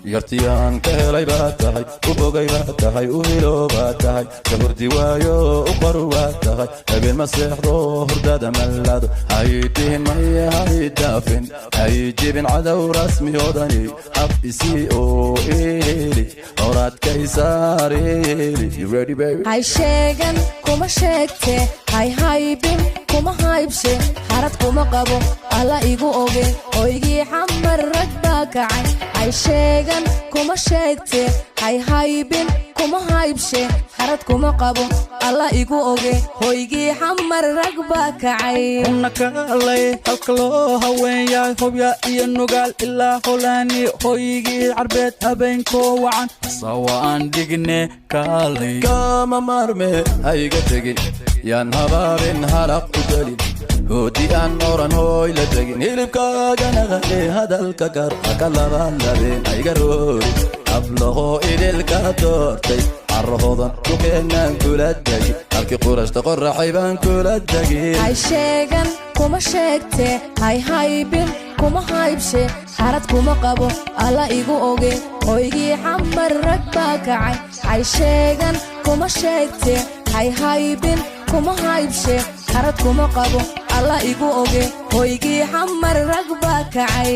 Yartiyaan ka helay baa tahay, u bogay baa tahay, u hilo baa tahay, ka hurdi waayo u qaru baa tahay. Habeen ma seexdo, hurdada mallado. Haydihin maya, haydaafin, hay jibin cadow rasmiyoodani. Hab isii oo iheli, horaadkaysaareli. You ready, baby? Hay sheegan kuma sheegte, hay haybin kuma haybshe, harad kuma qabo, Alla igu oge. Hoygii Xamar rag baa kacay. Hay sheegan kuma sheegte, hay haybin kuma haybshe, harad kuma qabo, Alla igu oge. Hoygii Xamar rag baa kacay. Una kaalay halka loo haween yahay, Hobya iyo Nugaal ilaa Holaani, hoygii Carbeed, habeenkoo wacan sawa aan dhigne, kaalay. Kama maarme, hayga tegin, yaan habaabin, halaq u gelin, hoodi aan oran, hooy la tegin. Hilibkaagana qale, hadalka gar haka labalabeen, hayga roori. Hablaho idilka doortay, carahoodan dhulkeenaan kula degi, halkii qurashta qoraxay baan kula degi. Hay sheegan kuma sheegte, hay haybin kuma haybshe, harad kuma qabo, Alla igu oge. Hoygii Xamar rag baa kacay. Hay sheegan kuma sheegte, hay haybin kuma haybshe, harad kuma qabo, Alla igu oge. Hoygii Xamar rag baa kacay.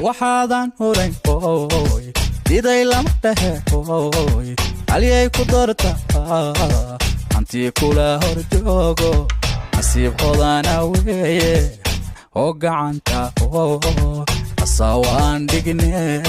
Waxaadan horayn hooy diday lama dhahe, hooy haliyay ku doorta, hantii kula hor joogo, nasiib hodana weeye oo gacanta asawaan dhigne,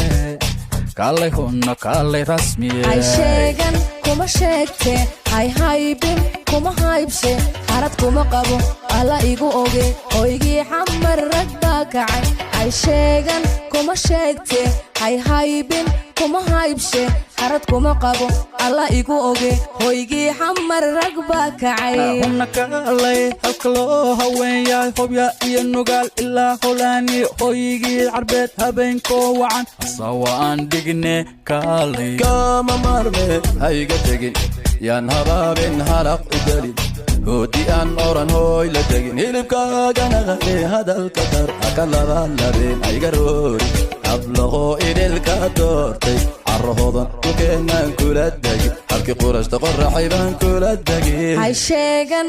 kaalay hunno, kaalay rasmiye. Hay sheegan kuma sheegte, hay haybin kuma haybshe, harad kuma qabo, Alla igu oge. Hoygii Xamar rag baa kacay. Hay sheegan kuma sheegte, hay haybin kuma haybshe, harad kuma qabo, Alla igu oge. Hoygii Xamar rag baa kacay. Una kaalay halka loo haween yahay, Hobya iyo Nugaal ilaa Holaani, hoygii Carbeed, habeenkoo wacan sawa aan dhigne, kaalay. Kama maarme, hayga tegin, yaan habaabin, halaq u gelin, hoodi aan oran, hooy la tegin. Hilibkaagana qale, hadalka dar haka labalabeen, hayga roori. Hablaho idilka doortay, carahoodan dhulkeenaan kula degi, halkii qurashta qoraxay baan kula degi. Hay sheegan.